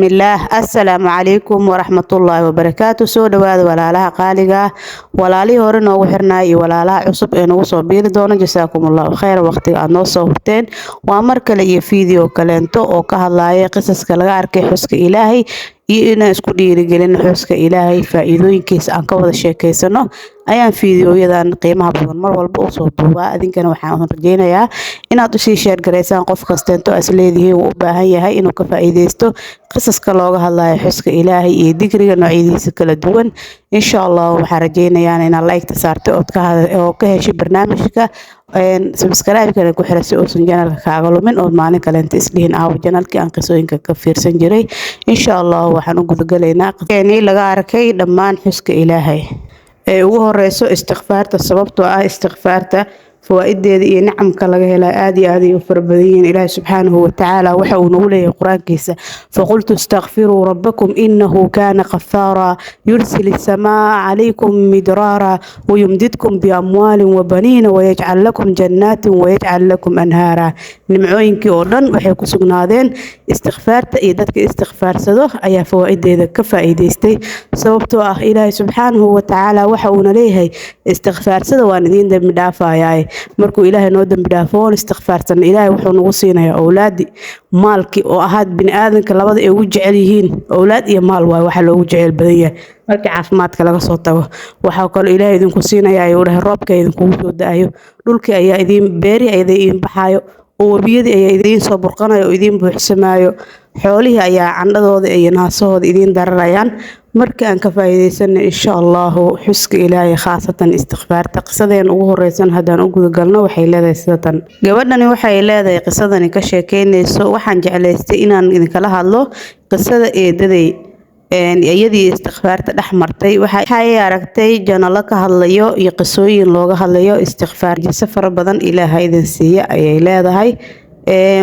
Bismillaah. Assalaamu calaykum waraxmatullaahi wabarakaatu. Soo dhawaada, walaalaha qaaliga ah, walaalihii hore noogu xirnaay iyo walaalaha cusub ee nagu soo biiri doona. Jasaakum Allahu khayr waqtiga aad noo soo hurteen. Waa mar kale iyo video kaleento oo ka hadlaya qisaska laga arkay xuska Ilaahay iyo inaan isku dhiirigelin xuska Ilaahay, faa'iidooyinkiisa aan ka wada sheekeysano ayaan fiidiyoyadan qiimaha badan mar walba usoo duubaa. Adinkana waxaan rajeynayaa inaad usii share garaysaan qof kasteento as leedihiin uu u baahan yahay inuu ka faa'iideysto qisaska looga hadlayo xuska Ilaahay iyo dikriga noocyadiisa kala duwan. Insha Allah waxaan rajeynayaa inaad like-ta saartay ood oo ka heshay barnaamijka, subscribe-kana ku xira si uusan channelka kaaga lumin ood maalin kaleenta isdhihin, "Aawo channelkii aan qisooyinka ka fiirsan jiray?" Insha Allah waxaan u gudagalaynaa keenii laga arkay dhammaan xuska Ilaahay ee ugu horeyso istikfaarta, sababtoo ah istikfaarta fawaa'ideeda iyo nicamka laga helaa aad iyo aad ay u fara badan yihiin. Ilaahi subxaanahu watacaala waxa uu nagu leeyahay Qur-aankiisa: "فقلت استغفروا ربكم إنه كان غفارا يرسل السماء عليكم مدرارا ويمددكم بأموال وبنين ويجعل لكم جنات ويجعل لكم أنهارا." Nimcooyinkii oo dhan waxay ku sugnaadeen istikfaarta, iyo dadka istikfaarsado ayaa fawaa'ideeda ka faa'iideystay, sababtoo ah Ilaahi subxaanahu watacaala waxa uuna leeyahay, "Istikfaarsada, waan idiin dembi dhaafayaa." Markuu Ilaahay noo dembi dhaafo oon istikfaarsana, Ilaahay wuxuu nagu siinayaa owlaadi, maalkii oo ahaad bini aadanka labada ay ugu jecel yihiin, owlaad iyo maal waaye waxa loogu jecel badan yahay markii caafimaadka laga soo tago. Waxaa kaloo Ilaahay idinku siinaya, ayuu dhahay, roobka idinkugu soo da-ayo, dhulkii ayaa idiin beeri ayaa idiin baxaayo, oo webiyadii ayaa idiin soo burqanayo oo idiin buuxsamaayo, xoolihii ayaa candhadooda iyo naasahooda idiin dararayaan. Marka aan ka faa'iidaysana, insha Allahu, xuska Ilaahay, khaasatan istikfaarta. Qisadeen ugu horeysan haddaan u gudagalno, waxay leedahay sidatan. Gabadhani waxay leedahay, qisadani ka sheekeynayso: "Waxaan jeclaystay inaan idinkala hadlo qisada eedaday iyadii istikfaarta dhex martay. Waxay aragtay channelo ka hadlayo iyo qisooyin looga hadlayo istikfaar. Jise fara badan Ilaaha idin siiya," ayay leedahay.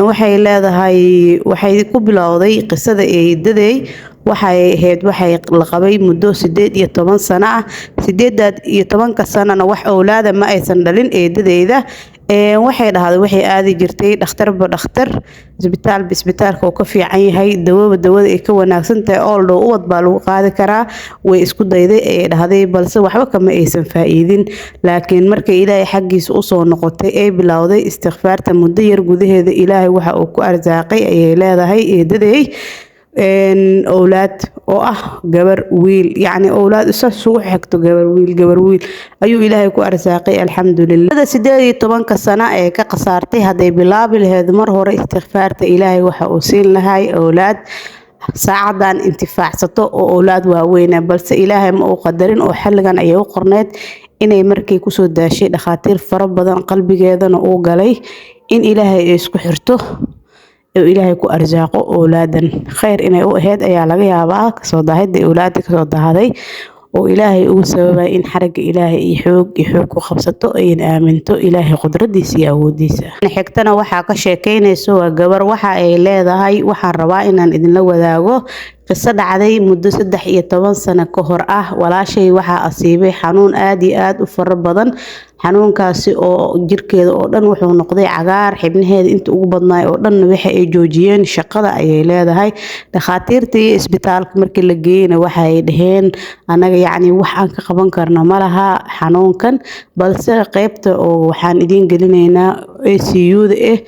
Waxay leedahay, waxay ku bilowday qisada eedaday. Waxay ahayd, waxay la qabay muddo 18 sano ah. 18-ka sanona wax owlaada ma aysan dhalin eedadeyda. Waxay dhahday, waxay aadi jirtay dhakhtarba dhakhtar, isbitaalba isbitaalka uu ka fiican yahay, dawaba dawada ay ka wanaagsan tahay oo dhow ubad baa lagu qaadi karaa. Way isku dayday, ayay dhahday, balse waxba kama aysan faa'iidin. Laakiin markay Ilaahay xaggiisa usoo noqotay ee bilowday istikfaarta, muddo yar gudaheeda Ilaahay waxa uu ku arsaaqay, ayay leedahay eedaday, owlaad oo ah gabar, wiil, yacni owlaad isa isugu xigto, gabar, wiil, gabar, wiil ayuu Ilaahay ku arsaaqay, alxamdulilah. 18-ka sano ee ka khasaartay, hadday bilaabi laheyd mar hore istikfaarta, Ilaahay waxa uu siin lahay owlaad saacadan intifaacsato oo owlaad waaweyna, balse Ilaahay ma uu qadarin oo xilligan ayay u qorneyd inay markay kusoo daashay dhakhaatiir fara badan, qalbigeedana uu galay in Ilaahay ay isku xirto oo Ilaahay ku arsaaqo owlaadan. Khayr inay u ahayd ayaa laga yaabaa kasoo daahida owlaada kasoo daahaday oo Ilaahay ugu sababay in xaragga Ilaahay iyo xoog iyo xoog ku qabsato ayna aaminto Ilaahay qudradiisa iyo awoodiisa. Xigtana waxaa ka sheekeynayso waa gabar. Waxa ay leedahay: "Waxaan rabaa inaan idinla wadaago qiso dhacday muddo 13 sano ka hor ah. Walaashay waxaa asiibay xanuun aad iyo aad u fara badan, xanuunkaasi oo jirkeeda oo dhan wuxuu noqday cagaar, xibnaheeda inta ugu badnaay oo dhanna waxa ay joojiyeen shaqada," ayay leedahay. "Dhakhaatiirta iyo isbitaalka markii la geeyeyna waxay dhaheen, annaga yacni wax aan ka qaban karno ma laha xanuunkan, balse qeybta oo waxaan idiin gelinaynaa ICU-da ah.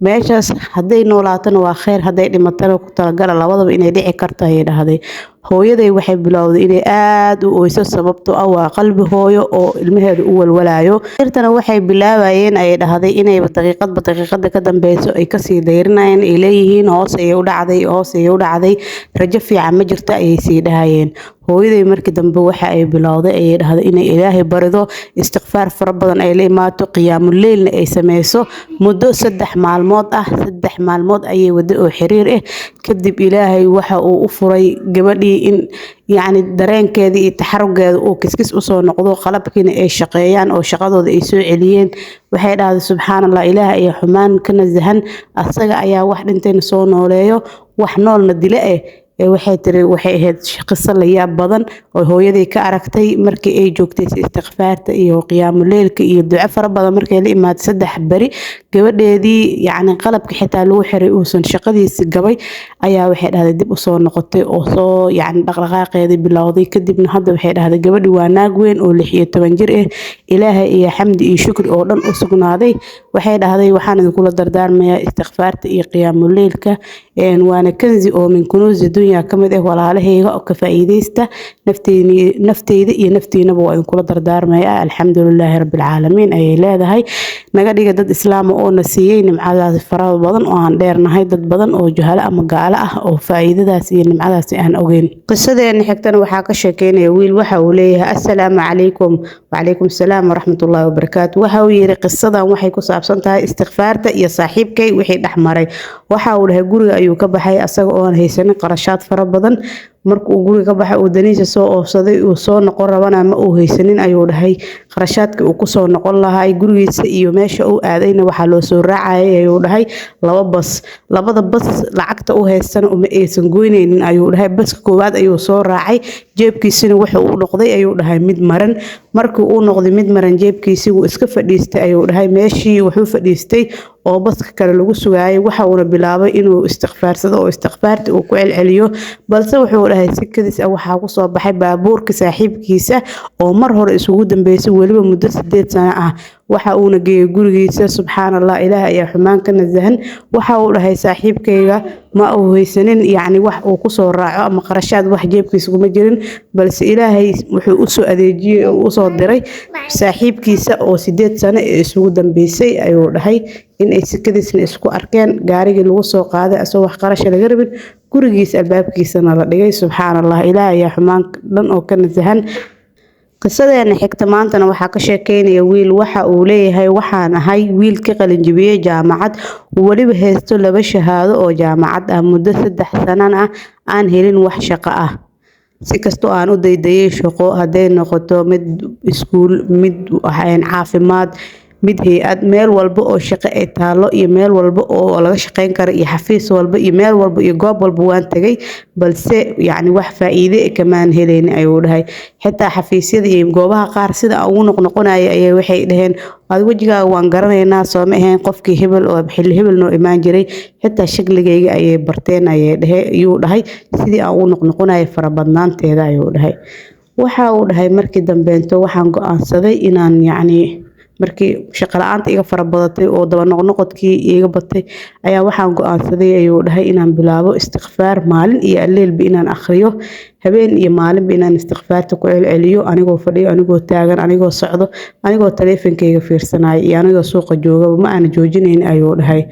Meeshaas hadday noolaatana waa kheyr, hadday dhimatana ku talagala labadaba inay dhici karto," ayay dhahday. "Hooyaday waxay bilowday inay aada u oyso, sababtoo ah waa qalbi hooyo oo ilmaheeda u walwalayo. Irtana waxay bilaabayeen," ayay dhahday, "inayba daqiiqadba daqiiqada ka dambeyso ay kasii dayrinayeen, ay leeyihiin, hoos ayay u dhacday, hoos ayay u dhacday, rajo fiican ma jirto," ayay sii dhahayeen. Hooyaday markii dambe waxa ay bilowday," ayay dhahday, "inay Ilaahay barido, istikfaar fara badan ay la imaato, qiyaamuleylna ay sameyso muddo 3 maalmood ah. 3 maalmood ayay wada oo xiriir ah. Kadib Ilaahay waxa uu u furay gabadhii in yacni dareenkeeda iyo taxarugeeda uu kiskis usoo noqdo, qalabkiina ay shaqeeyaan oo shaqadooda ay soo celiyeen. Waxay dhahday, subxaan Allah, Ilaah ayaa xumaan ka nasahan, asaga ayaa wax dhintayna soo nooleeyo, wax noolna dile eh. Waxay tiri waxay ahayd qiso la yaab badan oo hooyaday ka aragtay markii ay joogtay istikfaarta iyo qiyaamuleylka iyo duco fara badan. Markay la imaatay 3 beri, gabadheedii yacni qalabka xitaa lagu xiray uusan shaqadiisi gabay, ayaa waxay dhahday dib usoo noqotay oo soo yacni dhaqdhaqaaqeedii bilowday. Kadibna hadda waxay dhahday gabadhi waa naag weyn oo 16 jir ah. Ilaahay iyo xamdi iyo shukri oo dhan u sugnaaday. Waxay dhahday waxaan idinkula dardaarmayaa istikfaarta iyo qiyaamuleylka, waana kanzi oo min kunuuzi dunya ka mid ah. Walaalahayga oo ka faa'iidaysta, nafteyda iyo naftiinaba waa idinkula dardaarmayaa. Alxamdulilaahi rabbilcaalamiin ayay leedahay. Naga dhiga dad islaama oo na siiyey nimcadaasi farada badan oo aan dheernahay dad badan oo juhalo ama gaalo ah oo faa'iidadaas iyo nimcadaasi aan ogeyn. Qisadeena xigtana waxaa ka sheekeynaya wiil. Waxa uu leeyahay: "Assalaamu calaykum." Wacalaykum salaam waraxmatullaahi wabarakaatu. Waxa uu yiri qisadan waxay ku saabsan tahay istikfaarta iyo saaxiibkay wixii dhex maray. Waxa uu dhahay guriga ayuu ka baxay asaga oon haysanin qarashaad fara badan. Markuu guriga ka baxay uu danihiisa soo oofsaday, uu soo noqon rabana ma uu haysanin, ayuu dhahay, qarashaadkii uu kusoo noqon lahaa gurigiisa. Iyo meesha uu aadayna waxaa loo soo raacayay, ayuu dhahay, laba bas. Labada bas lacagta u haystana uma aysan goynaynin, ayuu dhahay. Baska koowaad ayuu soo raacay, jeebkiisina wuxuu u noqday, ayuu dhahay, mid maran. Markii uu noqday mid maran jeebkiisii, wuu iska fadhiistay, ayuu dhahay. Meeshii wuxuu fadhiistay oo baska kale lagu sugaayay. Waxa uuna bilaabay inuu istikfaarsado oo istikfaarta uu ku celceliyo. Balse wuxuu dhahay si kadis ah waxaa kusoo baxay baabuurka saaxiibkiisa oo mar hore isugu dambeysay, weliba muddo 8 sano ah. Waxa uuna geeyay gurigiisa. Subxaan Allah, Ilaah ayaa xumaan ka nasahan. Waxa uu dhahay saaxiibkayga ma uu haysanin yacni wax uu kusoo raaco ama qarashaad, wax jeebkiisa kuma jirin, balse Ilaahay wuxuu usoo adeejiyey oo usoo diray saaxiibkiisa oo 8 sano ee isugu dambeysay, ayuu dhahay, in ay sikadiisna isku arkeen, gaarigii lagu soo qaaday asagoo wax qarasha laga rabin, gurigiisa albaabkiisana la dhigay. Subxaan Allah, Ilaah ayaa xumaan dhan oo ka nasahan. Qisadeena xigta maantana waxaa ka sheekeynaya wiil. Waxa uu leeyahay: "Waxaan ahay wiil ka qalinjibiyey jaamacad, weliba haysto laba shahaado oo jaamacad ah. Muddo 3 sanana ah aan helin wax shaqo ah. Si kastoo aan u daydayay shaqo, hadday noqoto mid iskuul, mid caafimaad, mid hay-ad, meel walba oo shaqo ay taalo iyo meel walba oo laga shaqeyn karo iyo xafiis walba iyo meel walba iyo goob walba waan tagay, balse yacni wax faa'iide kamaan helaynin," ayuu dhahay. "Xitaa xafiisyada iyo goobaha qaar sida aan ugu noqnoqonaya ayay waxay dhaheen: 'Ad wejigaaga waan garanaynaa, soo ma ahayn qofkii hebel oo xilli hebel noo imaan jiray?' Xitaa shakligayga ayay barteen," ayay dhahe ayuu dhahay, "sidii aan ugu noqnoqonaya farabadnaanteeda," ayuu dhahay. Waxa uu dhahay markii dambeento waxaan go-aansaday inaan yacni markii shaqo la-aanta iga fara badatay oo daba noqnoqodkii iga batay ayaa waxaan go-aansaday, ayuu dhahay, inaan bilaabo istikfaar maalin iyo alleelba inaan akhriyo, habeen iyo maalinba inaan istikfaarta ku celceliyo, anigoo fadhiyo, anigoo taagan, anigoo socdo, anigoo taleefankayga fiirsanaya iyo anigoo suuqa joogaba ma aana joojinayn," ayuu dhahay.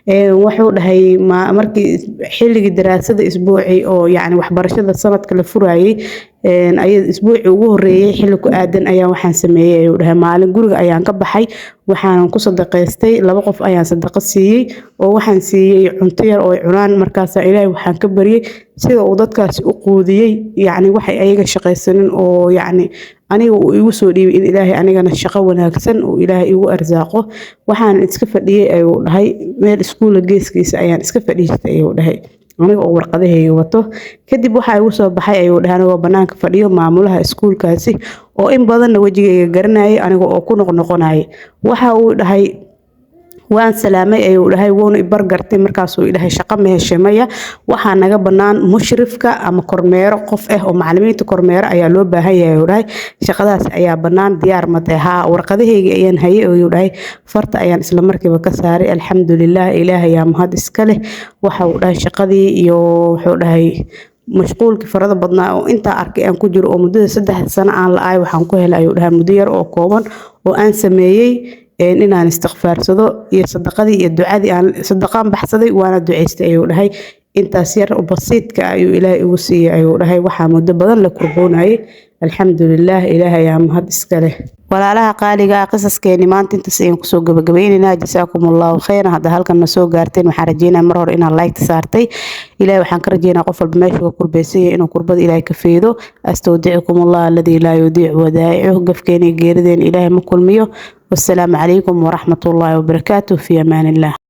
Wuxuu dhahay markii xilligii daraasada isbuucii oo yacni waxbarashada sanadka la furayay ay isbuucii ugu horeeyay xilli ku aadan ayaa waxaan sameeyey, ayuu dhahay, maalin guriga ayaan ka baxay, waxaan ku sadaqaystay, laba qof ayaan sadaqo siiyey oo waxaan siiyey cunto yar oo ay cunaan. Markaasaa Ilaahay waxaan ka baryay sida uu dadkaasi u quudiyey, yacni waxay ayaga shaqaysanin oo yacni aniga uu igu soo dhiibay, in Ilaahay anigana shaqo wanaagsan uu Ilaahay igu arsaaqo. Waxaan iska fadhiyey, ayuu dhahay, meel iskuula geeskiisa ayaan iska fadhiistay, ayuu dhahay, aniga oo warqadahayga wato. Kadib waxaa igu soo baxay, ayuu dhahay, anigoo banaanka fadhiyo, maamulaha iskuulkaasi oo in badanna wejigayga garanayay aniga oo ku noqnoqonayay. Waxa uu dhahay waan salaamay, ayuu dhahay, wuuna ibargartay. Markaasuu idhahay: 'Shaqo ma heshay?' 'Maya.' 'Waxaa naga banaan mushrifka ama kormeero qof ah oo macalimiinta kormeero ayaa loo baahan yahay,' ayuu dhahay. 'Shaqadaas ayaa banaan, diyaar ma tahay?' 'Haa.' Warqadahayga ayaan hayay, ayuu dhahay, farta ayaan isla markiiba ka saaray. Alxamdulilah, Ilaah ayaa mahad iska leh. Waxa uu dhahay shaqadii iyo wuxuu dhahay mashquulkii farada badnaa oo intaa arkay aan ku jiro oo muddada 3 sano aan la-aay, waxaan ku helay, ayuu dhahay, muddo yar oo kooban oo aan sameeyey inaan istikfaarsado iyo sadaqadii iyo ducadii aan sadaqaan baxsaday, waana ducaystay, ayuu dhahay. Intaas yar oo basiidka ayuu Ilaahay igu siiyey, ayuu dhahay, waxaa muddo badan la kurboonayay. Alxamdulilah, Ilaah ayaa mahad iska leh. Walaalaha qaaliga ah, qisaskeeni maanta intaas ayaan kusoo gabagabeyneynaa. Jasaakum Allahu khayran. Hadda halkan na soo gaarteen, waxaan rajeynaya mar hore inaad like saartay. Ilahay waxaan ka rajeynaa qof walba meesha uu kurbaysan yahay inuu kurbada Ilaahay ka feedo. Astawdicukum Allah alladii laa yudiicu wadaa'icuh. Gafkeena iyo geerideen Ilaahay ma kulmiyo. Wassalaamu calaykum waraxmatullaahi wabarakaatuh. Fi amaan illah.